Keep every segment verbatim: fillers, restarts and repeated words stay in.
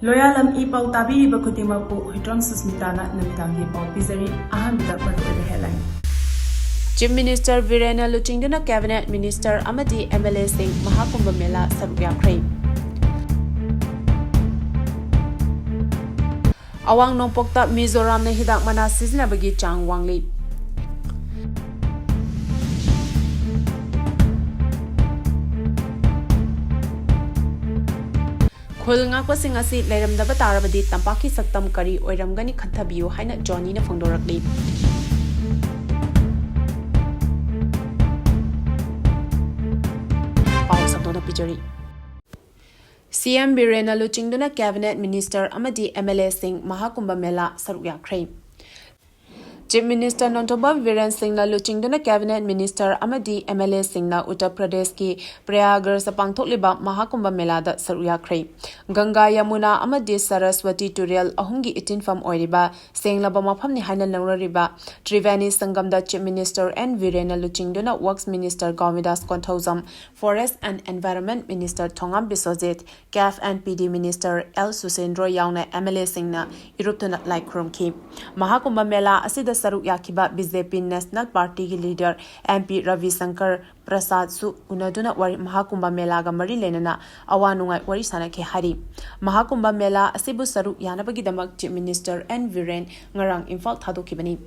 ꯂꯣꯌꯥꯂꯝ E ꯄꯥꯎ ꯇꯥꯕꯤꯔꯤꯕ ꯈꯨꯗꯤꯡꯃꯛꯄꯨ ꯍꯨꯏꯗ꯭ꯔꯣꯝ ꯁꯨꯁꯃꯤꯇꯥꯅ ꯅꯨꯃꯤꯗꯥꯡꯒꯤ ꯄꯥꯎ ꯄꯤꯖꯔꯤ꯫ ꯑꯍꯥꯟꯕꯗ ꯃꯔꯨꯑꯣꯏꯕ headline꯫ Chief Minister ꯕꯤꯔꯦꯟꯅ ꯂꯨꯆꯤꯡꯗꯨꯅ Cabinet Minister ꯑꯃꯗꯤ MLAꯁꯤꯡ ꯃꯍꯥꯀꯨꯝꯚ ꯃꯦꯂꯥ ꯁꯔꯨꯛ ꯌꯥꯈ꯭ꯔꯦ꯫ ꯑꯋꯥꯡ ꯅꯣꯡꯄꯣꯛꯇ ꯃꯤꯖꯣꯔꯥꯝꯅ ꯍꯤꯗꯥꯛ ꯃꯅꯥ ꯁꯤꯖꯤꯟꯅꯕꯒꯤ ꯆꯥꯡ ꯋꯥꯡꯂꯤ꯫ ꯈꯨꯜ ꯉꯥꯛꯄꯁꯤꯡ ꯑꯁꯤ ꯂꯩꯔꯝꯗꯕ ꯇꯥꯔꯕꯗꯤ ꯇꯝꯄꯥꯛꯀꯤ ꯁꯛꯇꯝ ꯀꯔꯤ ꯑꯣꯏꯔꯝꯒꯅꯤ ꯈꯟꯊꯕꯤꯌꯨ ꯍꯥꯏꯅ ꯖꯣꯅꯤꯅ ꯐꯣꯡꯗꯣꯔꯛꯂꯤ꯫ ꯄꯥꯎ ꯁꯟꯗꯣꯛꯅ ꯄꯤꯖꯔꯤ꯫ CM ꯕꯤꯔꯦꯟꯅ ꯂꯨꯆꯤꯡꯗꯨꯅ Cabinet Minister ꯑꯃꯗꯤ MLAꯁꯤꯡ ꯃꯍꯥꯀꯨꯝꯚ ꯃꯦꯂꯥ ꯁꯔꯨꯛ ꯌꯥꯈ꯭ꯔꯦ꯫ Chief Minister ꯅꯣꯡꯊꯣꯝꯕꯝ ꯕꯤꯔꯦꯟ ꯁꯤꯡꯅ ꯂꯨꯆꯤꯡꯗꯨꯅ Cabinet Minister ꯑꯃꯗꯤ MLAꯁꯤꯡꯅ ꯎꯠꯇꯔ ꯄ꯭ꯔꯗꯦꯁꯀꯤ ꯄ꯭ꯔꯌꯥꯒꯔꯥꯖꯇ ꯄꯥꯡꯊꯣꯛꯂꯤꯕ ꯃꯍꯥꯀꯨꯝꯚ ꯃꯦꯂꯥꯗ ꯁꯔꯨꯛ ꯌꯥꯈ꯭ꯔꯦ꯫ ꯒꯪꯒꯥ, ꯌꯃꯨꯅꯥ ꯑꯃꯗꯤ ꯁꯔꯁꯋꯇꯤ ꯇꯨꯔꯦꯜ ꯑꯍꯨꯝꯒꯤ ꯏꯇꯤꯟꯐꯝ ꯑꯣꯏꯔꯤꯕ ꯁꯦꯡꯂꯕ ꯃꯐꯝꯅꯤ ꯍꯥꯏꯅ ꯂꯧꯅꯔꯤꯕ ꯇ꯭ꯔꯤꯕꯦꯅꯤ ꯁꯪꯒꯝꯗ Chief Minister ꯑꯦꯟ ꯕꯤꯔꯦꯟꯅ ꯂꯨꯆꯤꯡꯗꯨꯅ Works Minister Govindas Konthoujam, Forest and Environment Minister Thongam Biswajit, CAF and PD Minister L Susindro ꯌꯥꯎꯅ MLAꯁꯤꯡꯅ ꯏꯔꯨꯞꯇꯨꯅ ꯂꯥꯏ ꯈꯨꯔꯨꯝꯈꯤ꯫ ꯃꯍꯥꯀꯨꯝꯚ ꯃꯦꯂꯥ ꯑꯁꯤꯗ ꯁꯔꯨꯛ ꯌꯥꯈꯤꯕ BJP National Partyꯒꯤ leader MP Ravi Shankar ꯄ꯭ꯔꯁꯥꯗꯁꯨ ꯎꯅꯗꯨꯅ ꯋꯥꯔꯤ, ꯃꯍꯥꯀꯨꯝꯚ ꯃꯦꯂꯥꯒ ꯃꯔꯤ ꯂꯩꯅꯅ ꯑꯋꯥ ꯅꯨꯡꯉꯥꯏ ꯋꯥꯔꯤ ꯁꯥꯅꯈꯤ ꯍꯥꯏꯔꯤ꯫ ꯃꯍꯥꯀꯨꯝꯚ ꯃꯦꯂꯥ ꯑꯁꯤꯕꯨ ꯁꯔꯨꯛ ꯌꯥꯅꯕꯒꯤꯗꯃꯛ Chief Minister ꯑꯦꯟ ꯕꯤꯔꯦꯟ ꯉꯔꯥꯡ ꯏꯝꯐꯥꯜ ꯊꯥꯗꯣꯛꯈꯤꯕꯅꯤ꯫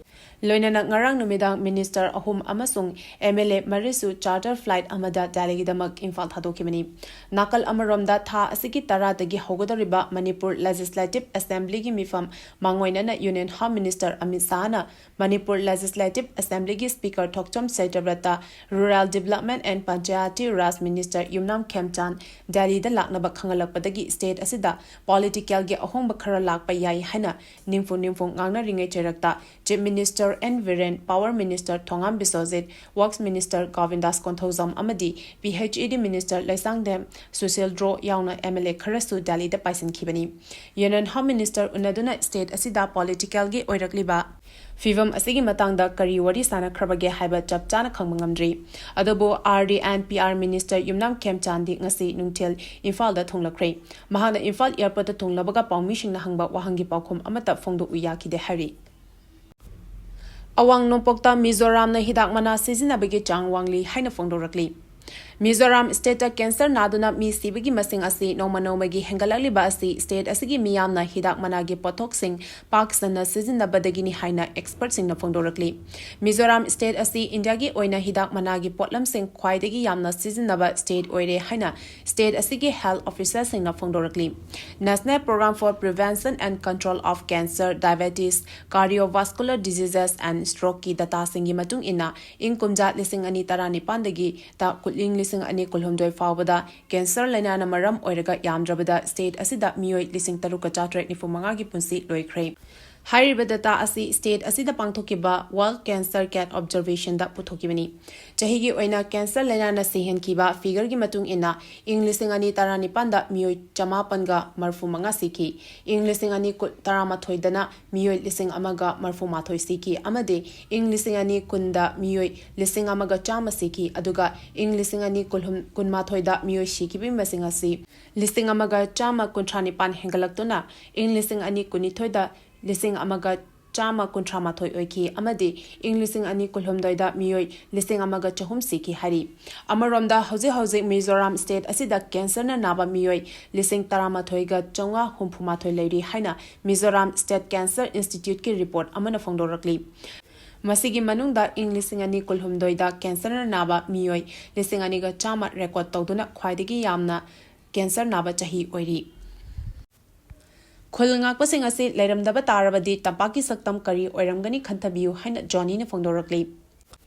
ꯂꯣꯏꯅꯅ ꯉꯔꯥꯡ ꯅꯨꯃꯤꯗꯥꯡ Minister ꯑꯍꯨꯝ ꯑꯃꯁꯨꯡ MLA ꯃꯔꯤꯁꯨ charter flight ꯑꯃꯗ ꯗꯦꯜꯂꯤꯒꯤꯗꯃꯛ ꯏꯝꯐꯥꯜ ꯊꯥꯗꯣꯛꯈꯤꯕꯅꯤ꯫ ꯅꯥꯀꯜ ꯑꯃꯔꯣꯝꯗ, ꯊꯥ ꯑꯁꯤꯒꯤ ꯇꯔꯥꯗꯒꯤ ꯍꯧꯒꯗꯧꯔꯤꯕ ꯃꯅꯤꯄꯨꯔ Legislative Assemblyꯒꯤ ꯃꯤꯐꯝ ꯃꯥꯡꯑꯣꯏꯅꯅ Union Home Minister Amit ꯁꯥꯍꯅ Manipur Legislative Assemblyꯒꯤ Speaker Thokchom ꯁꯩꯇꯕ꯭ꯔꯇ, Rural Development and Panchayati Raj Minister ꯌꯨꯝꯅꯥꯝ ꯈꯦꯝꯆꯥꯟ ꯗꯦꯜꯂꯤꯗ ꯂꯥꯛꯅꯕ ꯈꯪꯍꯜꯂꯛꯄꯗꯒꯤ state ꯑꯁꯤꯗ politicalꯒꯤ ꯑꯍꯣꯡꯕ ꯈꯔ ꯂꯥꯛꯄ ꯌꯥꯏ ꯍꯥꯏꯅ ꯅꯤꯝꯐꯨ ꯅꯤꯝꯐꯨ ꯉꯥꯡꯅꯔꯤꯉꯩ ꯆꯩꯔꯛꯇ Chief Minister Minister N Biren, Power Minister Thongam Biswajit, Works Minister Govindas Konthoujam ꯑꯃꯗꯤ P H E D Minister Leishangthem ꯁꯨꯁꯤꯜꯗ꯭ꯔꯣ ꯌꯥꯎꯅ M L A ꯈꯔꯁꯨ ꯗꯦꯜꯂꯤꯗ ꯄꯥꯏꯁꯤꯟꯈꯤꯕꯅꯤ꯫ Union Home Minister ꯎꯅꯗꯨꯅ state ꯑꯁꯤꯗ politicalꯒꯤ ꯑꯣꯏꯔꯛꯂꯤꯕ ꯐꯤꯚꯝ ꯑꯁꯤꯒꯤ ꯃꯇꯥꯡꯗ ꯀꯔꯤ ꯋꯥꯔꯤ ꯁꯥꯅꯈ꯭ꯔꯕꯒꯦ ꯍꯥꯏꯕ ꯆꯞ ꯆꯥꯅ ꯈꯪꯕ ꯉꯝꯗ꯭ꯔꯤ꯫ ꯑꯗꯨꯕꯨ R D and P R Minister ꯌꯨꯝꯅꯥꯝ ꯈꯦꯝꯆꯥꯟꯗꯤ ꯉꯁꯤ ꯅꯨꯡꯊꯤꯜ ꯏꯝꯐꯥꯜꯗ ꯊꯨꯡꯂꯛꯈ꯭ꯔꯦ꯫ ꯃꯍꯥꯛꯅ ꯏꯝꯐꯥꯜ airportꯇ ꯊꯨꯡꯂꯕꯒ ꯄꯥꯎꯃꯤꯁꯤꯡꯅ ꯍꯪꯕ ꯋꯥꯍꯪꯒꯤ ꯄꯥꯎꯈꯨꯝ ꯑꯃꯠꯇ ꯐꯣꯡꯗꯣꯛꯎ ꯌꯥꯈꯤꯗꯦ ꯍꯥꯏꯔꯤ꯫ ꯑꯋꯥꯡ ꯅꯣꯡꯄꯣꯛꯇ ꯃꯤꯖꯣꯔꯥꯝꯅ ꯍꯤꯗꯥꯛ ꯃꯅꯥ ꯁꯤꯖꯤꯟꯅꯕꯒꯤ ꯆꯥꯡ ꯋꯥꯡꯂꯤ ꯍꯥꯏꯅ ꯐꯣꯡꯗꯣꯔꯛꯂꯤ꯫ ꯃꯤꯖꯣꯔꯥꯝ stateꯇ cancer ꯅꯥꯗꯨꯅ ꯃꯤ ꯁꯤꯕꯒꯤ ꯃꯁꯤꯡ ꯑꯁꯤ ꯅꯣꯡꯃ ꯅꯣꯡꯃꯒꯤ ꯍꯦꯟꯒꯠꯂꯛꯂꯤꯕ ꯑꯁꯤ state ꯑꯁꯤꯒꯤ ꯃꯤꯌꯥꯝꯅ ꯍꯤꯗꯥꯛ ꯃꯅꯥꯒꯤ ꯄꯣꯠꯊꯣꯛꯁꯤꯡ ꯄꯥꯛ ꯁꯟꯅ ꯁꯤꯖꯤꯟꯅꯕꯗꯒꯤꯅꯤ ꯍꯥꯏꯅ expertꯁꯤꯡꯅ ꯐꯣꯡꯗꯣꯔꯛꯂꯤ꯫ ꯃꯤꯖꯣꯔꯥꯝ state ꯑꯁꯤ ꯏꯟꯗꯤꯌꯥꯒꯤ ꯑꯣꯏꯅ ꯍꯤꯗꯥꯛ ꯃꯅꯥꯒꯤ ꯄꯣꯠꯂꯝꯁꯤꯡ ꯈ꯭ꯋꯥꯏꯗꯒꯤ ꯌꯥꯝꯅ ꯁꯤꯖꯤꯟꯅꯕ state ꯑꯣꯏꯔꯦ ꯍꯥꯏꯅ state ꯑꯁꯤꯒꯤ health officerꯁꯤꯡꯅ ꯐꯣꯡꯗꯣꯔꯛꯂꯤ꯫ National Program for Prevention and Control of Cancer, Diabetes, Cardiovascular Diseases and Strokeꯀꯤ dataꯁꯤꯡꯒꯤ ꯃꯇꯨꯡ ꯏꯟꯅ, ꯏꯪ ꯀꯨꯝꯖꯥ ꯂꯤꯁꯤꯡ ꯑꯅꯤ ꯇꯔꯥꯅꯤꯄꯥꯟꯗꯒꯤ ꯇ ꯀꯨꯠꯂꯤꯡ ꯂꯤꯁꯤꯡ ꯑꯅꯤ ꯀꯨꯟꯍꯨꯝꯗꯣꯏ ꯐꯥꯎꯕꯗ cancer ꯂꯥꯏꯅꯥꯅ ꯃꯔꯝ ꯑꯣꯏꯔꯒ ꯌꯥꯝꯗ꯭ꯔꯕꯗ state ꯑꯁꯤꯗ ꯃꯤꯑꯣꯏ ꯂꯤꯁꯤꯡ ꯇꯔꯨꯛꯀ ꯆꯥꯇ꯭ꯔꯦꯠ ꯅꯤꯐꯨ ꯃꯉꯥꯒꯤ ꯄꯨꯟꯁꯤ ꯂꯣꯏꯈ꯭ꯔꯦ꯫ ꯍꯥꯏꯔꯤꯕ data ꯑꯁꯤ state ꯑꯁꯤꯗ ꯄꯥꯡꯊꯣꯛꯈꯤꯕ World Cancer Cat Observationꯗ ꯄꯨꯊꯣꯛꯈꯤꯕꯅꯤ꯫ ꯆꯍꯤꯒꯤ ꯑꯣꯏꯅ cancer ꯂꯥꯏꯅꯥꯅ ꯁꯤꯍꯟꯈꯤꯕ figureꯒꯤ ꯃꯇꯨꯡ ꯏꯟꯅ, ꯏꯪ ꯂꯤꯁꯤꯡ ꯑꯅꯤ ꯇꯔꯥꯅꯤꯄꯥꯟꯗ ꯃꯤꯑꯣꯏ ꯆꯃꯥꯄꯟꯒ ꯃꯔꯐꯨ ꯃꯉꯥ ꯁꯤꯈꯤ꯫ ꯏꯪ ꯂꯤꯁꯤꯡ ꯑꯅꯤ ꯇꯔꯥꯃꯥꯊꯣꯏꯗꯅ ꯃꯤꯑꯣꯏ ꯂꯤꯁꯤꯡ ꯑꯃꯒ ꯃꯔꯐꯨ ꯃꯥꯊꯣꯏ ꯁꯤꯈꯤ ꯑꯃꯗꯤ ꯏꯪ ꯂꯤꯁꯤꯡ ꯑꯅꯤ ꯀꯨꯟꯗ ꯃꯤꯑꯣꯏ ꯂꯤꯁꯤꯡ ꯑꯃꯒ ꯆꯥꯝꯃ ꯁꯤꯈꯤ, ꯑꯗꯨꯒ ꯏꯪ ꯂꯤꯁꯤꯡ ꯑꯅꯤ ꯀꯨꯟꯃꯥꯊꯣꯏꯗ ꯃꯤꯑꯣꯏ ꯁꯤꯈꯤꯕꯒꯤ ꯃꯁꯤꯡ ꯑꯁꯤ ꯂꯤꯁꯤꯡ ꯑꯃꯒ ꯆꯥꯝꯃ ꯀꯨꯟꯊ꯭ꯔꯥ ꯅꯤꯄꯥꯟ ꯍꯦꯟꯒꯠꯂꯛꯇꯨꯅ ꯏꯪ ꯂꯤꯁꯤꯡ ꯑꯅꯤ ꯀꯨꯟꯅꯤꯊꯣꯏꯗ ꯂꯤꯁꯤꯡ ꯑꯃꯒ ꯆꯥꯝꯃ ꯀꯨꯟꯊ꯭ꯔꯥ ꯃꯥꯊꯣꯏ ꯑꯣꯏꯈꯤ ꯑꯃꯗꯤ ꯏꯪ ꯂꯤꯁꯤꯡ ꯑꯅꯤ ꯀꯨꯟꯍꯨꯝꯗꯣꯏꯗ ꯃꯤꯑꯣꯏ ꯂꯤꯁꯤꯡ ꯑꯃꯒ ꯆꯍꯨꯝ ꯁꯤꯈꯤ ꯍꯥꯏꯔꯤ꯫ ꯑꯃꯔꯣꯝꯗ, ꯍꯧꯖꯤꯛ ꯍꯧꯖꯤꯛ ꯃꯤꯖꯣꯔꯥꯝ state ꯑꯁꯤꯗ cancerꯅ ꯅꯥꯕ ꯃꯤꯑꯣꯏ ꯂꯤꯁꯤꯡ ꯇꯔꯥꯃꯥꯊꯣꯏꯒ ꯆꯥꯝꯃꯉꯥ ꯍꯨꯝꯐꯨ ꯃꯥꯊꯣꯏ ꯂꯩꯔꯤ ꯍꯥꯏꯅ ꯃꯤꯖꯣꯔꯥꯝ State Cancer Instituteꯀꯤ report ꯑꯃꯅ ꯐꯣꯡꯗꯣꯔꯛꯂꯤ꯫ ꯃꯁꯤꯒꯤ ꯃꯅꯨꯡꯗ ꯏꯪ ꯂꯤꯁꯤꯡ ꯑꯅꯤ ꯀꯨꯟꯍꯨꯝꯗꯣꯏꯗ cancerꯅ ꯅꯥꯕ ꯃꯤꯑꯣꯏ ꯂꯤꯁꯤꯡ ꯑꯅꯤꯒ ꯆꯥꯝꯃ record ꯇꯧꯗꯨꯅ ꯈ꯭ꯋꯥꯏꯗꯒꯤ ꯌꯥꯝꯅ cancer ꯅꯥꯕ ꯆꯍꯤ ꯑꯣꯏꯔꯤ꯫ ꯈꯨꯜ ꯉꯥꯛꯄꯁꯤꯡ ꯑꯁꯤ ꯂꯩꯔꯝꯗꯕ ꯇꯥꯔꯕꯗꯤ ꯇꯝꯄꯥꯛꯀꯤ ꯁꯛꯇꯝ ꯀꯔꯤ ꯑꯣꯏꯔꯝꯒꯅꯤ ꯈꯟꯊꯕꯤꯌꯨ ꯍꯥꯏꯅ ꯖꯣꯅꯤꯅ ꯐꯣꯡꯗꯣꯔꯛꯂꯤ꯫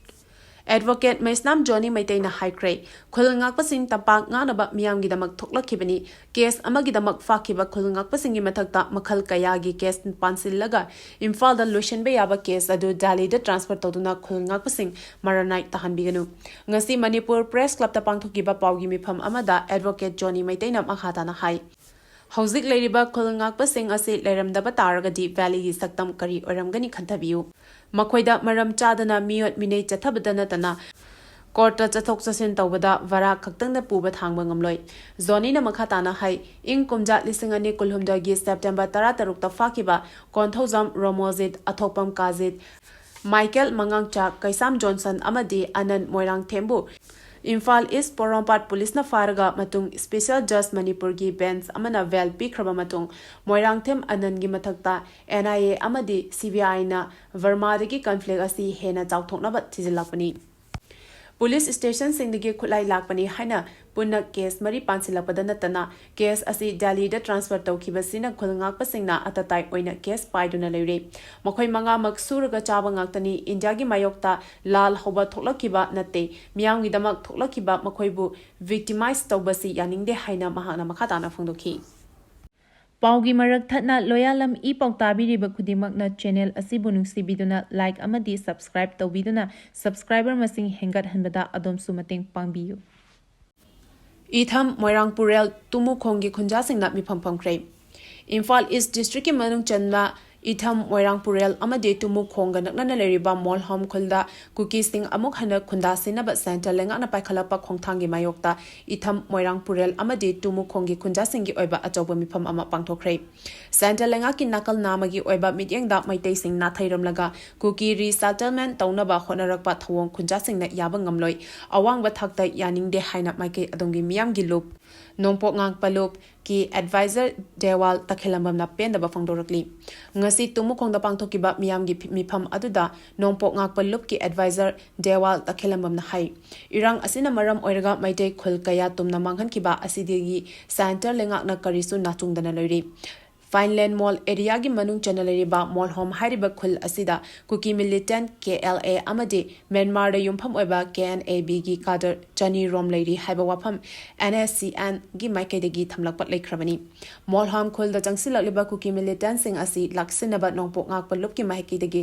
ꯑꯦꯗꯚꯣꯀꯦꯠ ꯃꯩꯁꯅꯥꯝ ꯖꯣꯅꯤ ꯃꯩꯇꯩꯅ ꯍꯥꯏꯈ꯭ꯔꯦ, ꯈꯨꯜ ꯉꯥꯛꯄꯁꯤꯡ ꯇꯝꯄꯥꯛ ꯉꯥꯛꯅꯕ ꯃꯤꯌꯥꯝꯒꯤꯗꯃꯛ ꯊꯣꯛꯂꯛꯈꯤꯕꯅꯤ꯫ ꯀꯦꯁ ꯑꯃꯒꯤꯗꯃꯛ ꯐꯥꯈꯤꯕ ꯈꯨꯜ ꯉꯥꯛꯄꯁꯤꯡꯒꯤ ꯃꯊꯛꯇ ꯃꯈꯜ ꯀꯌꯥꯒꯤ ꯀꯦꯁ ꯄꯥꯟꯁꯤꯜꯂꯒ ꯏꯝꯐꯥꯜꯗ ꯂꯣꯏꯁꯤꯟꯕ ꯌꯥꯕ ꯀꯦꯁ ꯑꯗꯨ ꯗꯦꯜꯂꯤꯗ ꯇ꯭ꯔꯥꯟꯁꯐꯔ ꯇꯧꯗꯨꯅ ꯈꯨꯜ ꯉꯥꯛꯄꯁꯤꯡ ꯃꯔꯥꯅꯥꯏ ꯇꯥꯍꯟꯕꯤꯒꯅꯨ꯫ ꯉꯁꯤ ꯃꯅꯤꯄꯨꯔ ꯄ꯭ꯔꯦꯁ ꯀ꯭ꯂꯕꯇ ꯄꯥꯡꯊꯣꯛꯈꯤꯕ ꯄꯥꯎꯒꯤ ꯃꯤꯐꯝ ꯑꯃꯗ ꯑꯦꯗꯚꯣꯀꯦꯠ ꯖꯣꯅꯤ ꯃꯩꯇꯩꯅ ꯃꯈꯥ ꯇꯥꯅ ꯍꯥꯏ, ꯍꯧꯖꯤꯛ ꯂꯩꯔꯤꯕ ꯈꯨꯜ ꯉꯥꯛꯄꯁꯤꯡ ꯑꯁꯤ ꯂꯩꯔꯝꯗꯕ ꯇꯥꯔꯒꯗꯤ ꯚꯦꯂꯤꯒꯤ ꯁꯛꯇꯝ ꯀꯔꯤ ꯑꯣꯏꯔꯝꯒꯅꯤ ꯈꯟꯊꯕꯤꯌꯨ꯫ ꯃꯈꯣꯏꯗ ꯃꯔꯝ ꯆꯥꯗꯅ ꯃꯤꯑꯣꯠ ꯃꯤꯅꯩ ꯆꯠꯊꯕꯗ ꯅꯠꯇꯅ ꯀꯣꯔꯠꯇ ꯆꯠꯊꯣꯛ ꯆꯠꯁꯤꯟ ꯇꯧꯕꯗ ꯚꯔꯥ ꯈꯛꯇꯪꯗ ꯄꯨꯕ ꯊꯥꯡꯕ ꯉꯝꯂꯣꯏ꯫ ꯖꯣꯅꯤꯅ ꯃꯈꯥ ꯇꯥꯅ ꯍꯥꯏ, ꯏꯪ ꯀꯨꯝꯖꯥ ꯂꯤꯁꯤꯡ ꯑꯅꯤ ꯀꯨꯟꯍꯨꯝꯗꯣꯏꯒꯤ ꯁꯦꯞꯇꯦꯝꯕꯔ ꯇꯔꯥꯇꯔꯨꯛꯇ ꯐꯥꯈꯤꯕ ꯀꯣꯟꯊꯧꯖꯝ ꯔꯣꯃꯣꯖꯤꯠ, ꯑꯊꯣꯛꯄꯝ ꯀꯥꯖꯤꯠ, ꯃꯥꯏꯀꯦꯜ ꯃꯉꯥꯡꯆꯥ, ꯀꯩꯁꯥꯝ ꯖꯣꯟꯁꯟ ꯑꯃꯗꯤ ꯑꯅꯟ ꯃꯣꯏꯔꯥꯡꯊꯦꯝꯕꯨ ꯏꯝꯐꯥꯜ ꯏꯁ ꯄꯣꯔꯣꯝꯄꯥꯠ ꯄꯨꯂꯤꯁꯅ ꯐꯥꯔꯒ ꯃꯇꯨꯡ ꯏꯁꯄꯦꯁꯦꯜ ꯖꯖ ꯃꯅꯤꯄꯨꯔꯒꯤ ꯕꯦꯟꯆ ꯑꯃꯅ ꯕꯦꯜ ꯄꯤꯈ꯭ꯔꯕ ꯃꯇꯨꯡ ꯃꯣꯏꯔꯥꯡꯊꯦꯝ ꯑꯅꯟꯒꯤ ꯃꯊꯛꯇ ꯑꯦꯟ ꯑꯥꯏ ꯑꯦ ꯑꯃꯗꯤ ꯁꯤ ꯕꯤ ꯑꯥꯏꯅ ꯕꯔꯃꯥꯗꯒꯤ ꯀꯟꯐ꯭ꯂꯤꯛ ꯑꯁꯤ ꯍꯦꯟꯅ ꯆꯥꯎꯊꯣꯛꯅꯕ ꯊꯤꯖꯤꯜꯂꯛꯄꯅꯤ꯫ ꯄꯨꯂꯤꯁ ꯁ꯭ꯇꯦꯁꯟꯁꯤꯡꯗꯒꯤ ꯈꯨꯠꯂꯥꯏ ꯂꯥꯛꯄꯅꯤ ꯍꯥꯏꯅ ꯄꯨꯟꯅ ꯀꯦꯁ ꯃꯔꯤ ꯄꯥꯟꯁꯤꯜꯂꯛꯄꯗ ꯅꯠꯇꯅ ꯀꯦꯁ ꯑꯁꯤ ꯗꯦꯜꯂꯤꯗ ꯇ꯭ꯔꯥꯟꯁꯐꯔ ꯇꯧꯈꯤꯕꯁꯤꯅ ꯈꯨꯜ ꯉꯥꯛꯄꯁꯤꯡꯅ ꯑꯇꯇꯥꯏ ꯑꯣꯏꯅ ꯀꯦꯁ ꯄꯥꯏꯗꯨꯅ ꯂꯩꯔꯦ꯫ ꯃꯈꯣꯏ ꯃꯉꯥꯃꯛ ꯁꯨꯔꯒ ꯆꯥꯕ ꯉꯥꯛꯇꯅꯤ꯫ ꯏꯟꯗꯤꯌꯥꯒꯤ ꯃꯥꯌꯣꯛꯇ ꯂꯥꯜ ꯍꯧꯕ ꯊꯣꯛꯂꯛꯈꯤꯕ ꯅꯠꯇꯦ꯫ ꯃꯤꯌꯥꯝꯒꯤꯗꯃꯛ ꯊꯣꯛꯂꯛꯈꯤꯕ ꯃꯈꯣꯏꯕꯨ ꯚꯤꯛꯇꯤꯃꯥꯏꯖ ꯇꯧꯕꯁꯤ ꯌꯥꯅꯤꯡꯗꯦ ꯍꯥꯏꯅ ꯃꯍꯥꯛꯅ ꯃꯈꯥ ꯇꯥꯅ ꯐꯣꯡꯗꯣꯛꯈꯤ꯫ ꯄꯥꯎꯒꯤ ꯃꯔꯛ ꯊꯠꯅ ꯂꯣꯌꯥꯂꯝ ꯏ ꯄꯥꯎ ꯇꯥꯕꯤꯔꯤꯕ ꯈꯨꯗꯤꯡꯃꯛꯅ ꯆꯦꯅꯦꯜ ꯑꯁꯤꯕꯨ ꯅꯨꯡꯁꯤꯕꯤꯗꯨꯅ ꯂꯥꯏꯛ ꯑꯃꯗꯤ ꯁꯕꯁꯀ꯭ꯔꯥꯏꯕ ꯇꯧꯕꯤꯗꯨꯅ ꯁꯕꯁꯀ꯭ꯔꯥꯏꯕꯔ ꯃꯁꯤꯡ ꯍꯦꯟꯒꯠꯍꯟꯕꯗ ꯑꯗꯣꯝꯁꯨ ꯃꯇꯦꯡ ꯄꯥꯡꯕꯤꯌꯨ꯫ ꯏꯊꯝ ꯃꯣꯏꯔꯥꯡ ꯄꯨꯔꯦꯜ ꯇꯨꯃꯨꯈꯣꯡꯒꯤ ꯈꯨꯟꯖꯥꯁꯤꯡꯅ ꯃꯤꯐꯝ ꯐꯝꯈ꯭ꯔꯦ꯫ ꯏꯝꯐꯥꯜ ꯏꯁ ꯗꯤꯁꯇ꯭ꯔꯤꯛꯀꯤ ꯃꯅꯨꯡ ꯆꯟꯕ ꯏꯊꯝ ꯃꯣꯏꯔꯥꯡ ꯄꯨꯔꯦꯜ ꯑꯃꯗꯤ ꯇꯨꯃꯨꯈꯣꯡꯒ ꯅꯛꯅꯅ ꯂꯩꯔꯤꯕ ꯃꯣꯜꯍꯣꯝ ꯈꯨꯜꯗ ꯀꯨꯀꯤꯁꯤꯡ ꯑꯃꯨꯛ ꯍꯟꯅ ꯈꯨꯟꯗꯥꯁꯤꯟꯅꯕ ꯁꯦꯟꯇ꯭ꯔꯦꯜ ꯂꯩꯉꯥꯛꯅ ꯄꯥꯏꯈꯠꯂꯛꯄ ꯈꯣꯡꯊꯥꯡꯒꯤ ꯃꯥꯌꯣꯛꯇ ꯏꯊꯝ ꯃꯣꯏꯔꯥꯡ ꯄꯨꯔꯦꯜ ꯑꯃꯗꯤ ꯇꯨꯃꯨꯈꯣꯡꯒꯤ ꯈꯨꯟꯖꯥꯁꯤꯡꯒꯤ ꯑꯣꯏꯕ ꯑꯆꯧꯕ ꯃꯤꯐꯝ ꯑꯃ ꯄꯥꯡꯊꯣꯛꯈ꯭ꯔꯦ꯫ ꯁꯦꯟꯇ꯭ꯔꯦꯜ ꯂꯩꯉꯥꯛꯀꯤ ꯅꯥꯀꯜ ꯅꯥꯝꯃꯒꯤ ꯑꯣꯏꯕ ꯃꯤꯠꯌꯦꯡꯗ ꯃꯩꯇꯩꯁꯤꯡ ꯅꯥꯊꯩꯔꯝꯂꯒ ꯀꯨꯀꯤ ꯔꯤꯁꯦꯇꯜꯃꯦꯟ ꯇꯧꯅꯕ ꯍꯣꯠꯅꯔꯛꯄ ꯊꯧꯑꯣꯡ ꯈꯨꯟꯖꯥꯁꯤꯡꯅ ꯌꯥꯕ ꯉꯝꯂꯣꯏ꯫ ꯑꯋꯥꯡꯕ ꯊꯥꯛꯇ ꯌꯥꯅꯤꯡꯗꯦ ꯍꯥꯏꯅ ꯃꯥꯏꯀꯩ ꯑꯗꯣꯝꯒꯤ ꯃꯤꯌꯥꯝꯒꯤ ꯂꯨꯞ ꯅꯣꯡꯄꯣꯛ ꯉꯥꯛꯄ ꯂꯨꯞꯀꯤ ꯑꯦꯗꯚꯥꯏꯖꯔ ꯗꯦꯋꯥꯜ ꯇꯈꯦꯂꯝꯕꯝꯅ ꯄꯦꯟꯗꯕ ꯐꯣꯡꯗꯣꯔꯛꯂꯤ꯫ ꯉꯁꯤ ꯇꯨꯃꯨꯈꯣꯡꯗ ꯄꯥꯡꯊꯣꯛꯈꯤꯕ ꯃꯤꯌꯥꯝꯒꯤ ꯐꯤ-, ꯃꯤꯐꯝ ꯑꯗꯨꯗ ꯅꯣꯡꯄꯣꯛ ꯉꯥꯛꯄ ꯂꯨꯞꯀꯤ ꯑꯦꯗꯚꯥꯏꯖꯔ ꯗꯦꯋꯥꯜ ꯇꯈꯦꯂꯝꯕꯝꯅ ꯍꯥꯏ, ꯏꯔꯥꯡ ꯑꯁꯤꯅ ꯃꯔꯝ ꯑꯣꯏꯔꯒ ꯃꯩꯇꯩ ꯈꯨꯜ ꯀꯌꯥ ꯇꯨꯝꯅ ꯃꯥꯡꯍꯟꯈꯤꯕ ꯑꯁꯤꯗꯒꯤ ꯁꯦꯟꯇ꯭ꯔꯦꯜ ꯂꯩꯉꯥꯛꯅ ꯀꯔꯤꯁꯨ ꯅꯥꯆꯨꯡꯗꯅ ꯂꯩꯔꯤ꯫ Vineland Mall areaꯒꯤ ꯃꯅꯨꯡ ꯆꯟꯅ ꯂꯩꯔꯤꯕ ꯃꯣꯜꯍꯣꯝ ꯍꯥꯏꯔꯤꯕ ꯈꯨꯜ ꯑꯁꯤꯗ ꯀꯨꯀꯤ militant K L A ꯑꯃꯗꯤ ꯃ꯭ꯌꯥꯟꯃꯥꯔꯗ ꯌꯨꯝꯐꯝ ꯑꯣꯏꯕ K N A Bꯒꯤ cadre ꯆꯅꯤ ꯔꯣꯝ ꯂꯩꯔꯤ ꯍꯥꯏꯕ ꯋꯥꯐꯝ N S C Nꯒꯤ ꯃꯥꯏꯀꯩꯗꯒꯤ ꯊꯝꯂꯛꯄ ꯂꯩꯈ꯭ꯔꯕꯅꯤ꯫ ꯃꯣꯜꯍꯣꯝ ꯈꯨꯜꯗ ꯆꯪꯁꯤꯜꯂꯛꯂꯤꯕ ꯀꯨꯀꯤ militantꯁꯤꯡ ꯑꯁꯤ ꯂꯥꯛꯁꯤꯟꯅꯕ ꯅꯣꯡꯄꯣꯛ ꯉꯥꯛꯄ ꯂꯨꯞꯀꯤ ꯃꯥꯏꯀꯩꯗꯒꯤ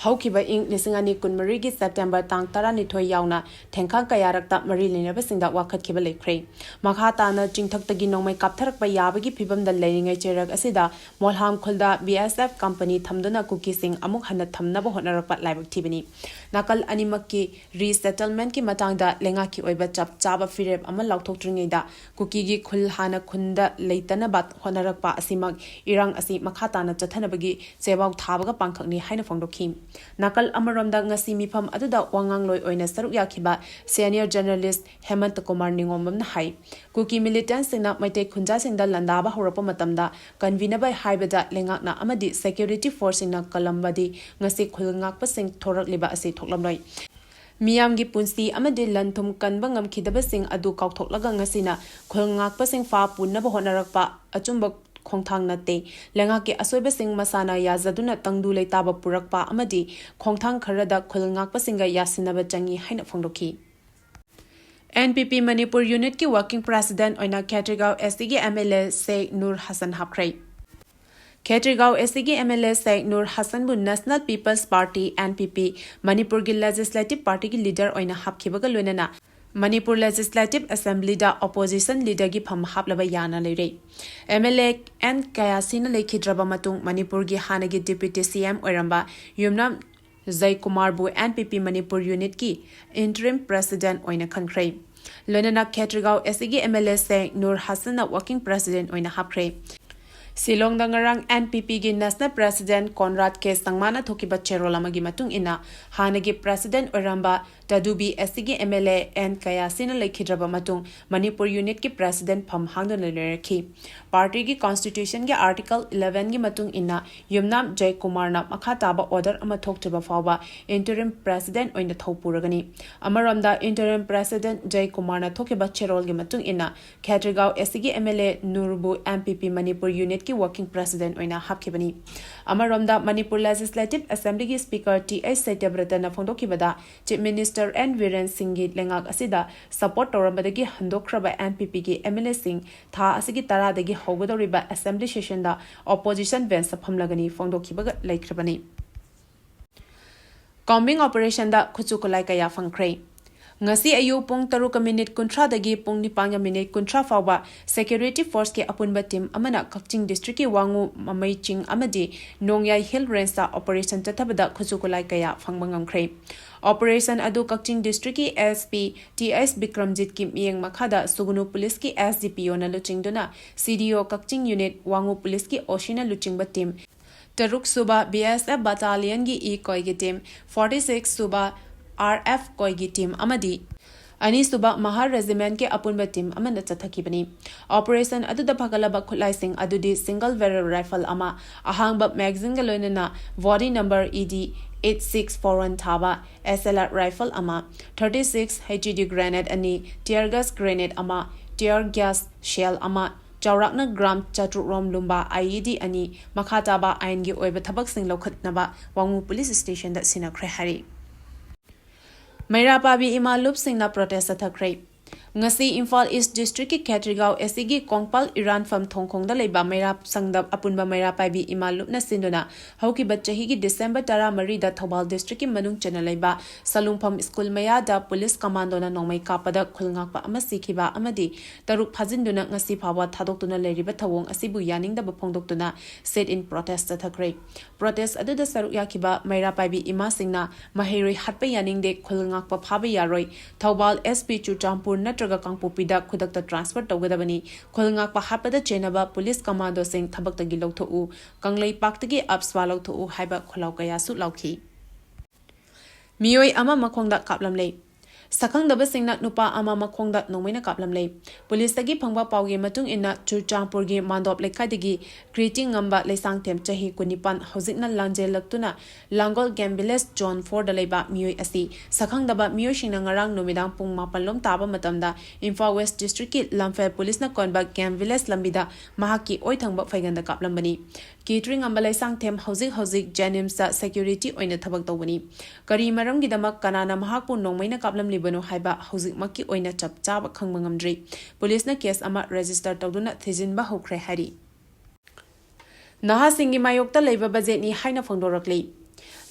ꯍꯧꯈꯤꯕ ꯏꯪ ꯂꯤꯁꯤꯡ ꯑꯅꯤ ꯀꯨꯟꯃꯔꯤꯒꯤ September ꯇꯥꯡ ꯇꯔꯥꯅꯤꯊꯣꯏ ꯌꯥꯎꯅ ꯊꯦꯡꯈꯥꯡ ꯀꯌꯥꯔꯛꯇ ꯃꯔꯤ ꯂꯩꯅꯕꯁꯤꯡꯗ ꯋꯥꯀꯠꯈꯤꯕ ꯂꯩꯈ꯭ꯔꯦ꯫ ꯃꯈꯥ ꯇꯥꯅ ꯆꯤꯡꯊꯛꯇꯒꯤ ꯅꯣꯡꯃꯩ ꯀꯥꯞꯊꯔꯛꯄ ꯌꯥꯕꯒꯤ ꯐꯤꯕꯝꯗ ꯂꯩꯔꯤꯉꯩ ꯆꯩꯔꯛ ꯑꯁꯤꯗ ꯃꯣꯜꯍꯥꯝ ꯈꯨꯜꯗ B S F company ꯊꯝꯗꯨꯅ ꯀꯨꯀꯤꯁꯤꯡ ꯑꯃꯨꯛ ꯍꯟꯅ ꯊꯝꯅꯕ ꯍꯣꯠꯅꯔꯛꯄ ꯂꯥꯏꯕꯛ ꯊꯤꯕꯅꯤ꯫ ꯅꯥꯀꯜ ꯑꯅꯤꯃꯛꯀꯤ resettlementꯀꯤ ꯃꯇꯥꯡꯗ ꯂꯩꯉꯥꯛꯀꯤ ꯑꯣꯏꯕ ꯆꯞ ꯆꯥꯕ ꯐꯤꯔꯦꯞ ꯑꯃ ꯂꯥꯎꯊꯣꯛꯇ꯭ꯔꯤꯉꯩꯗ ꯀꯨꯀꯤꯒꯤ ꯈꯨꯜ ꯍꯥꯟꯅ ꯈꯨꯟꯗ ꯂꯩꯇꯅꯕ ꯍꯣꯠꯅꯔꯛꯄ ꯑꯁꯤꯃꯛ ꯏꯔꯥꯡ ꯑꯁꯤ ꯃꯈꯥ ꯇꯥꯅ ꯆꯠꯊꯅꯕꯒꯤ ꯆꯦꯕꯥꯎ ꯊꯥꯕꯒ ꯄꯥꯡꯈꯛꯅꯤ ꯍꯥꯏꯅ ꯐꯣꯡꯗꯣꯛꯈꯤ꯫ ꯅꯥꯀꯜ ꯑꯃꯔꯣꯝꯗ ꯉꯁꯤ ꯃꯤꯐꯝ ꯑꯗꯨꯗ ꯋꯥꯉꯥꯡꯂꯣꯏ ꯑꯣꯏꯅ ꯁꯔꯨꯛ ꯌꯥꯈꯤꯕ senior journalist ꯍꯦꯃꯟꯇ ꯀꯨꯃꯥꯔ ꯅꯤꯉꯣꯝꯕꯝꯅ ꯍꯥꯏ, ꯀꯨꯀꯤ militantꯁꯤꯡꯅ ꯃꯩꯇꯩ ꯈꯨꯟꯖꯥꯁꯤꯡꯗ ꯂꯥꯟꯗꯥꯕ ꯍꯧꯔꯛꯄ ꯃꯇꯝꯗ ꯀꯟꯕꯤꯅꯕ ꯍꯥꯏꯕꯗ ꯂꯩꯉꯥꯛꯅ ꯑꯃꯗꯤ security forceꯁꯤꯡꯅ ꯀꯜꯂꯝꯕꯗꯤ ꯉꯁꯤ ꯈꯨꯜ ꯉꯥꯛꯄꯁꯤꯡ ꯊꯣꯔꯛꯂꯤꯕ ꯑꯁꯤ ꯊꯣꯛꯂꯝꯂꯣꯏ꯫ ꯃꯤꯌꯥꯝꯒꯤ ꯄꯨꯟꯁꯤ ꯑꯃꯗꯤ ꯂꯟ ꯊꯨꯝ ꯀꯟꯕ ꯉꯝꯈꯤꯗꯕꯁꯤꯡ ꯑꯗꯨ ꯀꯥꯎꯊꯣꯛꯂꯒ ꯉꯁꯤꯅ ꯈꯨꯜ ꯉꯥꯛꯄꯁꯤꯡ ꯐꯥ ꯄꯨꯅꯕ ꯍꯣꯠꯅꯔꯛꯄ ꯑꯆꯨꯝꯕ ꯈꯣꯡꯊꯥꯡ ꯅꯠꯇꯦ꯫ ꯂꯩꯉꯥꯛꯀꯤ ꯑꯁꯣꯏꯕꯁꯤꯡ ꯃꯁꯥꯅ ꯌꯥꯖꯗꯨꯅ ꯇꯪꯗꯨ ꯂꯩꯇꯥꯕ ꯄꯨꯔꯛꯄ ꯑꯃꯗꯤ ꯈꯣꯡꯊꯥꯡ ꯈꯔꯗ ꯈꯨꯜ ꯉꯥꯛꯄꯁꯤꯡꯒ ꯌꯥꯁꯤꯟꯅꯕ ꯆꯪꯏ ꯍꯥꯏꯅ ꯐꯣꯡꯗꯣꯛꯈꯤ꯫ N P P Manipur unitꯀꯤ working president ꯑꯣꯏꯅ ꯈꯦꯇ꯭ꯔꯤꯒꯥꯎ S Tꯒꯤ M L A Sheikh Nur Hasan ꯍꯥꯞꯈ꯭ꯔꯦ꯫ Khetrigao S Tꯒꯤ M L A Sheikh Nur ꯍꯁꯟꯕꯨ National People's Party, N P P, ꯃꯅꯤꯄꯨꯔꯒꯤ legislative partyꯒꯤ leader ꯑꯣꯏꯅ ꯍꯥꯞꯈꯤꯕꯒ ꯂꯣꯏꯅꯅ ꯃꯅꯤꯄꯨꯔ Legislative Assemblyꯗ opposition leaderꯒꯤ ꯐꯝ ꯍꯥꯞꯂꯕ ꯌꯥꯅ ꯂꯩꯔꯦ꯫ M L A N ꯀꯌꯥꯁꯤꯅ ꯂꯩꯈꯤꯗ꯭ꯔꯕ ꯃꯇꯨꯡ ꯃꯅꯤꯄꯨꯔꯒꯤ ꯍꯥꯟꯅꯒꯤ Deputy C M ꯑꯣꯏꯔꯝꯕ ꯌꯨꯝꯅꯥꯝ ꯖꯌꯀꯨꯃꯥꯔꯕꯨ N P P Manipur unitꯀꯤ interim president ꯑꯣꯏꯅ ꯈꯟꯈ꯭ꯔꯦ꯫ ꯂꯣꯏꯅꯅ ꯈꯦꯇ꯭ꯔꯤꯒꯥꯎ S Tꯒꯤ M L A Sheikh Nur ꯍꯁꯟꯅ working president ꯑꯣꯏꯅ ꯍꯥꯞꯈ꯭ꯔꯦ꯫ ꯁꯤꯂꯣꯡꯗ ꯉꯔꯥꯡ N P Pꯒꯤ national president Conrad K ꯁꯪꯃꯥꯅ ꯊꯣꯛꯈꯤꯕ ꯆꯦꯔꯣꯜ ꯑꯃꯒꯤ ꯃꯇꯨꯡ ꯏꯟꯅ, ꯍꯥꯟꯅꯒꯤ president ꯑꯣꯏꯔꯝꯕ ꯇꯗꯨꯕꯤ S Tꯒꯤ M L A N ꯀꯌꯥꯁꯤꯅ ꯂꯩꯈꯤꯗ꯭ꯔꯕ ꯃꯇꯨꯡ ꯃꯅꯤꯄꯨꯔ unitꯀꯤ president ꯐꯝ ꯍꯥꯡꯗꯨꯅ ꯂꯩꯔꯛꯈꯤ꯫ Partyꯒꯤ constitutionꯒꯤ article elevenꯒꯤ ꯃꯇꯨꯡ ꯏꯟꯅ ꯌꯨꯝꯅꯥꯝ ꯖꯌꯀꯨꯃꯥꯔꯅ ꯃꯈꯥ ꯇꯥꯕ order ꯑꯃ ꯊꯣꯛꯇ꯭ꯔꯤꯕ ꯐꯥꯎꯕ interim president ꯑꯣꯏꯅ ꯊꯧ ꯄꯨꯔꯒꯅꯤ꯫ ꯑꯃꯔꯣꯝꯗ interim president ꯖꯌꯀꯨꯃꯥꯔꯅ ꯊꯣꯛꯈꯤꯕ ꯆꯦꯔꯣꯜꯒꯤ ꯃꯇꯨꯡ ꯏꯟꯅ ꯈꯦꯇ꯭ꯔꯤꯒꯥꯎ S Tꯒꯤ M L A ꯅꯨꯔꯕꯨ N P P Manipur unit ꯀꯤ working president ꯑꯣꯏꯅ ꯍꯥꯞꯈꯤꯕꯅꯤ꯫ ꯑꯃꯔꯣꯝꯗ, ꯃꯅꯤꯄꯨꯔ Legislative Assembly ꯒꯤ Speaker ꯇꯤ ꯑꯩꯆ ꯁꯇ꯭ꯌꯕ꯭ꯔꯇꯅ ꯐꯣꯡꯗꯣꯛꯈꯤꯕꯗ, Chief Minister ꯑꯦꯟ ꯕꯤꯔꯦꯟ ꯁꯤꯡꯒꯤ ꯂꯩꯉꯥꯛ ꯑꯁꯤꯗ support ꯇꯧꯔꯝꯕꯗꯒꯤ ꯍꯟꯗꯣꯛꯈ꯭ꯔꯕ ꯑꯦꯟ ꯄꯤ ꯄꯤ ꯒꯤ ꯑꯦꯝ ꯑꯦꯜ ꯑꯦꯁꯤꯡ ꯊꯥ ꯑꯁꯤꯒꯤ ꯇꯔꯥꯗꯒꯤ ꯍꯧꯒꯗꯧꯔꯤꯕ assembly session ꯗ opposition bench ꯇ ꯐꯝꯂꯒꯅꯤ ꯐꯣꯡꯗꯣꯛꯈꯤꯕꯒ ꯂꯩꯈ꯭ꯔꯕꯅꯤ꯫ Combing operation ꯗ ꯈꯨꯠꯁꯨ ꯈꯨꯠꯂꯥꯏ ꯀꯌꯥ ꯐꯪꯈ꯭ꯔꯦ꯫ ꯉꯁꯤ ꯑꯌꯨꯛ ꯄꯨꯡ ꯇꯔꯨꯛꯀ ꯃꯤꯅꯤꯠ ꯀꯨꯟꯊ꯭ꯔꯥꯗꯒꯤ ꯄꯨꯡ ꯅꯤꯄꯥꯟꯒ ꯃꯤꯅꯤꯠ ꯀꯨꯟꯊ꯭ꯔꯥ ꯐꯥꯎꯕ security force ꯀꯤ ꯑꯄꯨꯟꯕ team ꯑꯃꯅ ꯀꯛꯆꯤꯡ district ꯀꯤ ꯋꯥꯉꯨ ꯃꯃꯩ ꯆꯤꯡ ꯑꯃꯗꯤ ꯅꯣꯡꯌꯥꯏ Hill Range ꯇ operation ꯆꯠꯊꯕꯗ ꯈꯨꯠꯁꯨ ꯈꯨꯠꯂꯥꯏ ꯀꯌꯥ ꯐꯪꯕ ꯉꯝꯈ꯭ꯔꯦ꯫ Operation ꯑꯗꯨ ꯀꯛꯆꯤꯡ district ꯀꯤ S P ꯇꯤ ꯑꯩꯆ ꯕꯤꯀ꯭ꯔꯝꯖꯤꯠꯀꯤ ꯃꯤꯠꯌꯦꯡ ꯃꯈꯥꯗ ꯁꯨꯒꯨꯅꯨ police ꯀꯤ S D P O ꯅ ꯂꯨꯆꯤꯡꯗꯨꯅ C D O ꯀꯛꯆꯤꯡ unit, ꯋꯥꯉꯨ police ꯀꯤ O C ꯅ ꯂꯨꯆꯤꯡꯕ team, ꯇꯔꯨꯛ ꯁꯨꯕ B S F battalion ꯒꯤ E ꯀꯣꯏꯒꯤ team, forty six ꯁꯨꯕ R F ꯀꯣꯏꯒꯤ team ꯑꯃꯗꯤ ꯑꯅꯤ ꯁꯨꯕ ꯃꯍꯥꯔ regiment ꯀꯤ ꯑꯄꯨꯟꯕ team ꯑꯃꯅ ꯆꯠꯊꯈꯤꯕꯅꯤ꯫ Operation ꯑꯗꯨꯗ ꯐꯒꯠꯂꯕ ꯈꯨꯠꯂꯥꯏꯁꯤꯡ ꯑꯗꯨꯗꯤ single barrel rifle ꯑꯃ, ꯑꯍꯥꯡꯕ magazine ꯒ ꯂꯣꯏꯅꯅ body number E D eight six four one ꯊꯥꯕ S L R rifle ꯑꯃ, thirty six H E D grenade ꯑꯅꯤ, tear gas grenade ꯑꯃ, tear gas shell ꯑꯃ, ꯆꯥꯎꯔꯥꯛꯅ gram ꯆꯥꯇ꯭ꯔꯨꯛ ꯔꯣꯝ ꯂꯨꯝꯕ I E D ꯑꯅꯤ, ꯃꯈꯥ ꯇꯥꯕ ꯑꯥꯏꯟꯒꯤ ꯑꯣꯏꯕ ꯊꯕꯛꯁꯤꯡ ꯂꯧꯈꯠꯅꯕ ꯋꯥꯉꯨ police station ꯗ ꯁꯤꯟꯅꯈ꯭ꯔꯦ ꯍꯥꯏꯔꯤ꯫ ꯃꯩꯔꯥ ꯄꯥꯏꯕꯤ ꯏꯃꯥ ꯂꯨꯞꯁꯤꯡꯅ protest ꯆꯠꯊꯈ꯭ꯔꯦ꯫ ꯉꯁꯤ ꯏꯝꯐꯥꯜ East district ꯀꯤ ꯈꯦꯇ꯭ꯔꯤꯒꯥꯎ A C ꯒꯤ ꯀꯣꯡꯄꯥꯜ ꯏꯔꯥꯟꯐꯝ ꯊꯣꯡꯈꯣꯡꯗ ꯂꯩꯕ ꯃꯩꯔꯥ ꯁꯪꯗ ꯑꯄꯨꯟꯕ ꯃꯩꯔꯥ ꯄꯥꯏꯕꯤ ꯏꯃꯥ ꯂꯨꯞꯅ ꯁꯤꯟꯗꯨꯅ ꯍꯧꯈꯤꯕ ꯆꯍꯤꯒꯤ December ꯇꯔꯥꯃꯔꯤꯗ ꯊꯧꯕꯥꯜ district ꯀꯤ ꯃꯅꯨꯡ ꯆꯟꯅ ꯂꯩꯕ ꯁꯂꯨꯡꯐꯝ school ꯃꯌꯥꯗ police commando ꯅ ꯅꯣꯡꯃꯩ ꯀꯥꯞꯄꯗ ꯈꯨꯜ ꯉꯥꯛꯄ ꯑꯃ ꯁꯤꯈꯤꯕ ꯑꯃꯗꯤ ꯇꯔꯨꯛ ꯐꯥꯖꯤꯟꯗꯨꯅ ꯉꯁꯤ ꯐꯥꯎꯕ ꯊꯥꯗꯣꯛꯇꯨꯅ ꯂꯩꯔꯤꯕ ꯊꯧꯑꯣꯡ ꯑꯁꯤꯕꯨ ꯌꯥꯅꯤꯡꯗꯕ ꯐꯣꯡꯗꯣꯛꯇꯨꯅ sit-in protest ꯆꯠꯊꯈ꯭ꯔꯦ꯫ Protest ꯑꯗꯨꯗ ꯁꯔꯨꯛ ꯌꯥꯈꯤꯕ ꯃꯩꯔꯥ ꯄꯥꯏꯕꯤ ꯏꯃꯥꯁꯤꯡꯅ ꯃꯍꯩꯔꯣꯏ ꯍꯥꯠꯄ ꯌꯥꯅꯤꯡꯗꯦ, ꯈꯨꯜ ꯉꯥꯛꯄ ꯐꯥꯕ ꯌꯥꯔꯣꯏ, ꯊꯧꯕꯥꯜ S P ꯆꯨꯔꯆꯥꯟꯄꯨꯔ ꯅꯠꯇ꯭ꯔꯒ ꯀꯥꯡꯄꯣꯛꯄꯤꯗ ꯈꯨꯗꯛꯇ transfer ꯇꯧꯒꯗꯕꯅꯤ, ꯈꯨꯜ ꯉꯥꯛꯄ ꯍꯥꯠꯄꯗ ꯆꯦꯟꯅꯕ police commando ꯁꯤꯡ ꯊꯕꯛꯇꯒꯤ ꯂꯧꯊꯣꯛꯎ, ꯀꯪꯂꯩꯄꯥꯛꯇꯒꯤ AFSPA ꯂꯧꯊꯣꯛꯎ ꯍꯥꯏꯕ ꯈꯣꯜꯂꯥꯎ ꯀꯌꯥꯁꯨ ꯂꯥꯎꯈꯤ꯫ ꯃꯤꯑꯣꯏ ꯑꯃ ꯃꯈꯣꯡꯗ ꯀꯥꯞꯂꯝꯂꯦ꯫ ꯁꯛꯈꯪꯗꯕꯁꯤꯡꯅ ꯅꯨꯄꯥ ꯑꯃ ꯃꯈꯣꯡꯗ ꯅꯣꯡꯃꯩꯅ ꯀꯥꯞꯂꯝꯂꯦ꯫ ꯄꯨꯂꯤꯁꯇꯒꯤ ꯐꯪꯕ ꯄꯥꯎꯒꯤ ꯃꯇꯨꯡ ꯏꯟꯅ, ꯆꯨꯔꯆꯥꯟꯄꯨꯔꯒꯤ ꯃꯥꯟꯗꯣꯞ ꯂꯩꯀꯥꯏꯗꯒꯤ ꯀ꯭ꯔꯤꯇꯤ ꯉꯝꯕ ꯂꯩꯁꯥꯡꯊꯦꯝ, ꯆꯍꯤ ꯀꯨꯟꯅꯤꯄꯥꯟ, ꯍꯧꯖꯤꯛꯅ ꯂꯥꯟꯖꯦꯜꯂꯛꯇꯨꯅ ꯂꯥꯡꯒꯣꯜ Game Village Zone four ꯗ ꯂꯩꯕ ꯃꯤꯑꯣꯏ ꯑꯁꯤ ꯁꯛꯈꯪꯗꯕ ꯃꯤꯑꯣꯏꯁꯤꯡꯅ ꯉꯔꯥꯡ ꯅꯨꯃꯤꯗꯥꯡ ꯄꯨꯡ ꯃꯥꯄꯟ ꯂꯣꯝ ꯇꯥꯕ ꯃꯇꯝꯗ ꯏꯝꯐꯥꯜ West District ꯀꯤ ꯂꯝꯐꯦꯜ ꯄꯨꯂꯤꯁꯅ ꯀꯣꯟꯕ Game Village ꯂꯝꯕꯤꯗ ꯃꯍꯥꯛꯀꯤ ꯑꯣꯏ ꯊꯪꯕ ꯐꯩꯒꯟꯗ ꯀꯥꯞꯂꯝꯕꯅꯤ꯫ ꯀ꯭ꯔꯤꯇꯤ ꯉꯝꯕ ꯂꯩꯁꯥꯡꯊꯦꯝ ꯍꯧꯖꯤꯛ ꯍꯧꯖꯤꯛ JNIMS ꯇ security ꯑꯣꯏꯅ ꯊꯕꯛ ꯇꯧꯕꯅꯤ꯫ ꯀꯔꯤ ꯃꯔꯝꯒꯤꯗꯃꯛ ꯀꯅꯥꯅ ꯃꯍꯥꯛꯄꯨ ꯅꯣꯡꯃꯩꯅ ꯀꯥꯞꯂꯝꯂꯤꯕꯅꯣ ꯍꯥꯏꯕ ꯍꯧꯖꯤꯛꯃꯛꯀꯤ ꯑꯣꯏꯅ ꯆꯞ ꯆꯥꯕ ꯈꯪꯕ ꯉꯝꯗ꯭ꯔꯤ꯫ ꯄꯨꯂꯤꯁꯅ case ꯑꯃ register ꯇꯧꯗꯨꯅ ꯊꯤꯖꯤꯟꯕ ꯍꯧꯈ꯭ꯔꯦ ꯍꯥꯏꯔꯤ꯫ ꯅꯍꯥꯁꯤꯡꯒꯤ ꯃꯥꯌꯣꯛꯇ ꯂꯩꯕ budget ꯅꯤ ꯍꯥꯏꯅ ꯐꯣꯡꯗꯣꯔꯛꯂꯤ꯫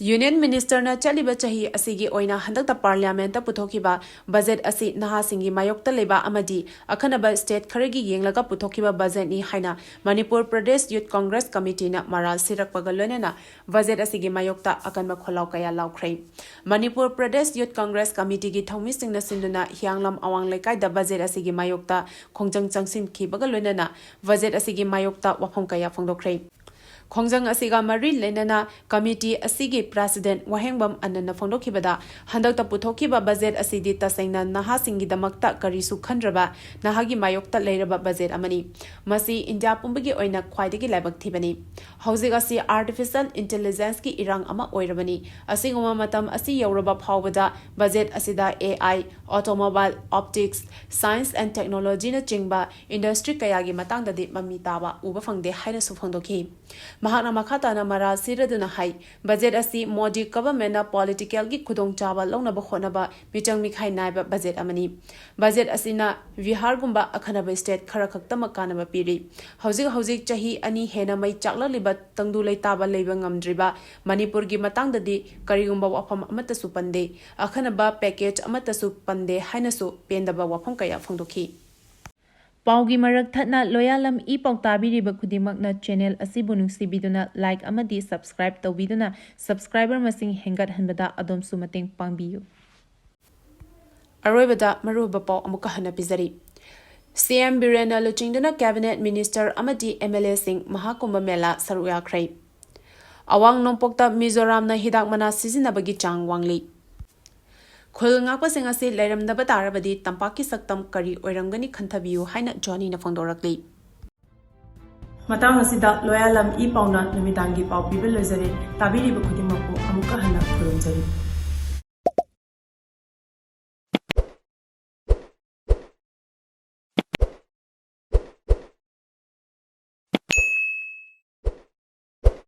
Union Minister ꯅ ꯆꯠꯂꯤꯕ ꯆꯍꯤ ꯑꯁꯤꯒꯤ ꯑꯣꯏꯅ ꯍꯟꯗꯛꯇ Parliament ꯇ ꯄꯨꯊꯣꯛꯈꯤꯕ budget ꯑꯁꯤ ꯅꯍꯥꯁꯤꯡꯒꯤ ꯃꯥꯌꯣꯛꯇ ꯂꯩꯕ ꯑꯃꯗꯤ ꯑꯈꯟꯅꯕ state ꯈꯔꯒꯤ ꯌꯦꯡꯂꯒ ꯄꯨꯊꯣꯛꯈꯤꯕ budget ꯅꯤ ꯍꯥꯏꯅ Manipur Pradesh Youth Congress Committee ꯅ ꯃꯔꯥꯜ ꯁꯤꯔꯛꯄꯒ ꯂꯣꯏꯅꯅ budget ꯑꯁꯤꯒꯤ ꯃꯥꯌꯣꯛꯇ ꯑꯀꯟꯕ ꯈꯣꯜꯂꯥꯎ ꯀꯌꯥ ꯂꯥꯎꯈ꯭ꯔꯦ꯫ Manipur Pradesh Youth Congress Committee ꯒꯤ ꯊꯧꯃꯤꯁꯤꯡꯅ ꯁꯤꯟꯗꯨꯅ ꯍꯤꯌꯥꯡꯂꯝ ꯑꯋꯥꯡ ꯂꯩꯀꯥꯏꯗ budget ꯑꯁꯤꯒꯤ ꯃꯥꯌꯣꯛꯇ ꯈꯣꯡꯖꯪ ꯆꯪꯁꯤꯟꯈꯤꯕꯒ ꯂꯣꯏꯅꯅ budget ꯑꯁꯤꯒꯤ ꯃꯥꯌꯣꯛꯇ ꯋꯥꯐꯝ ꯀꯌꯥ ꯐꯣꯡꯗꯣꯛꯈ꯭ꯔꯦ꯫ ꯈꯣꯡꯖꯪ ꯑꯁꯤꯒ ꯃꯔꯤ ꯂꯩꯅꯅ committee ꯑꯁꯤꯒꯤ president ꯋꯥꯍꯦꯡꯕꯝ ꯑꯅꯟꯅ ꯐꯣꯡꯗꯣꯛꯈꯤꯕꯗ, ꯍꯟꯗꯛꯇ ꯄꯨꯊꯣꯛꯈꯤꯕ budget ꯑꯁꯤꯗꯤ ꯇꯁꯦꯡꯅ ꯅꯍꯥꯁꯤꯡꯒꯤꯗꯃꯛꯇ ꯀꯔꯤꯁꯨ ꯈꯟꯗ꯭ꯔꯕ ꯅꯍꯥꯒꯤ ꯃꯥꯌꯣꯛꯇ ꯂꯩꯔꯕ budget ꯑꯃꯅꯤ꯫ ꯃꯁꯤ ꯏꯟꯗꯤꯌꯥ ꯄꯨꯝꯕꯒꯤ ꯑꯣꯏꯅ ꯈ꯭ꯋꯥꯏꯗꯒꯤ ꯂꯥꯏꯕꯛ ꯊꯤꯕꯅꯤ꯫ ꯍꯧꯖꯤꯛ ꯑꯁꯤ artificial intelligence ꯀꯤ ꯏꯔꯥꯡ ꯑꯃ ꯑꯣꯏꯔꯕꯅꯤ꯫ ꯑꯁꯤꯒꯨꯝꯕ ꯃꯇꯝ ꯑꯁꯤ ꯌꯧꯔꯕ ꯐꯥꯎꯕꯗ budget ꯑꯁꯤꯗ AI, automobile, optics, science and technology ꯅꯆꯤꯡꯕ industry ꯀꯌꯥꯒꯤ ꯃꯇꯥꯡꯗꯗꯤ ꯃꯃꯤ ꯇꯥꯕ ꯎꯕ ꯐꯪꯗꯦ ꯍꯥꯏꯅꯁꯨ ꯐꯣꯡꯗꯣꯛꯈꯤ꯫ ꯃꯍꯥꯛꯅ ꯃꯈꯥ ꯇꯥꯅ ꯃꯔꯥꯜ ꯁꯤꯔꯗꯨꯅ ꯍꯥꯏ, budget ꯑꯁꯤ ꯃꯣꯗꯤ government ꯅ political ꯒꯤ ꯈꯨꯗꯣꯡꯆꯥꯕ ꯂꯧꯅꯕ ꯍꯣꯠꯅꯕ ꯃꯤꯆꯪ ꯃꯤꯈꯥꯏ ꯅꯥꯏꯕ budget ꯑꯃꯅꯤ꯫ Budget ꯑꯁꯤꯅ ꯕꯤꯍꯥꯔꯒꯨꯝꯕ ꯑꯈꯟꯅꯕ state ꯈꯔ ꯈꯛꯇꯃꯛ ꯀꯥꯟꯅꯕ ꯄꯤꯔꯤ꯫ ꯍꯧꯖꯤꯛ ꯍꯧꯖꯤꯛ ꯆꯍꯤ ꯑꯅꯤ ꯍꯦꯟꯅ ꯃꯩ ꯆꯥꯛꯂꯛꯂꯤꯕ ꯇꯪꯗꯨ ꯂꯩꯇꯥꯕ ꯂꯩꯕ ꯉꯝꯗ꯭ꯔꯤꯕ ꯃꯅꯤꯄꯨꯔꯒꯤ ꯃꯇꯥꯡꯗꯗꯤ ꯀꯔꯤꯒꯨꯝꯕ ꯋꯥꯐꯝ ꯑꯃꯠꯇꯁꯨ ꯄꯟꯗꯦ꯫ ꯑꯈꯟꯅꯕ package ꯑꯃꯠꯇꯁꯨ ꯄꯟꯗꯦ ꯍꯥꯏꯅꯁꯨ ꯄꯦꯟꯗꯕ ꯋꯥꯐꯝ ꯀꯌꯥ ꯐꯣꯡꯗꯣꯛꯈꯤ꯫ ꯄꯥꯎꯒꯤ ꯃꯔꯛ ꯊꯠꯅ ꯂꯣꯌꯥꯂꯝ ꯏ ꯄꯥꯎ ꯇꯥꯕꯤꯔꯤꯕ ꯈꯨꯗꯤꯡꯃꯛꯅ channel ꯑꯁꯤꯕꯨ ꯅꯨꯡꯁꯤꯕꯤꯗꯨꯅ like ꯑꯃꯗꯤ subscribe ꯇꯧꯕꯤꯗꯨꯅ subscriber ꯃꯁꯤꯡ ꯍꯦꯟꯒꯠꯍꯟꯕꯗ ꯑꯗꯣꯝꯁꯨ ꯃꯇꯦꯡ ꯄꯥꯡꯕꯤꯌꯨ꯫ ꯑꯔꯣꯏꯕꯗ ꯃꯔꯨꯑꯣꯏꯕ ꯄꯥꯎ ꯑꯃꯨꯛꯀ ꯍꯟꯅ ꯄꯤꯖꯔꯤ꯫ CM ꯕꯤꯔꯦꯟꯅ ꯂꯨꯆꯤꯡꯗꯨꯅ cabinet minister ꯑꯃꯗꯤ MLA ꯁꯤꯡ ꯃꯍꯥꯀꯨꯝꯚ ꯃꯦꯂꯥ ꯁꯔꯨꯛ ꯌꯥꯈ꯭ꯔꯦ꯫ ꯑꯋꯥꯡ ꯅꯣꯡꯄꯣꯛꯇ ꯃꯤꯖꯣꯔꯥꯝꯅ ꯍꯤꯗꯥꯛ ꯃꯅꯥ ꯁꯤꯖꯤꯟꯅꯕꯒꯤ ꯆꯥꯡ ꯋꯥꯡꯂꯤ꯫ ꯈꯨꯜ ꯉꯥꯛꯄꯁꯤꯡ ꯑꯁꯤ ꯂꯩꯔꯝꯗꯕ ꯇꯥꯔꯕꯗꯤ ꯇꯝꯄꯥꯛꯀꯤ ꯁꯛꯇꯝ ꯀꯔꯤ ꯑꯣꯏꯔꯝꯒꯅꯤ ꯈꯟꯊꯕꯤꯌꯨ ꯍꯥꯏꯅ ꯖꯣꯅꯤꯅ ꯐꯣꯡꯗꯣꯔꯛꯂꯤ꯫ ꯃꯇꯥꯡ ꯑꯁꯤꯗ ꯂꯣꯌꯥꯂꯝ ꯏ ꯄꯥꯎꯅ ꯅꯨꯃꯤꯗꯥꯡꯒꯤ ꯄꯥꯎ ꯄꯤꯕ ꯂꯣꯏꯖꯔꯦ꯫ ꯇꯥꯕꯤꯔꯤꯕ ꯈꯨꯗꯤꯡꯃꯛꯄꯨ ꯑꯃꯨꯛꯀ ꯍꯟꯅ ꯈꯨꯔꯨꯝꯖꯔꯤ꯫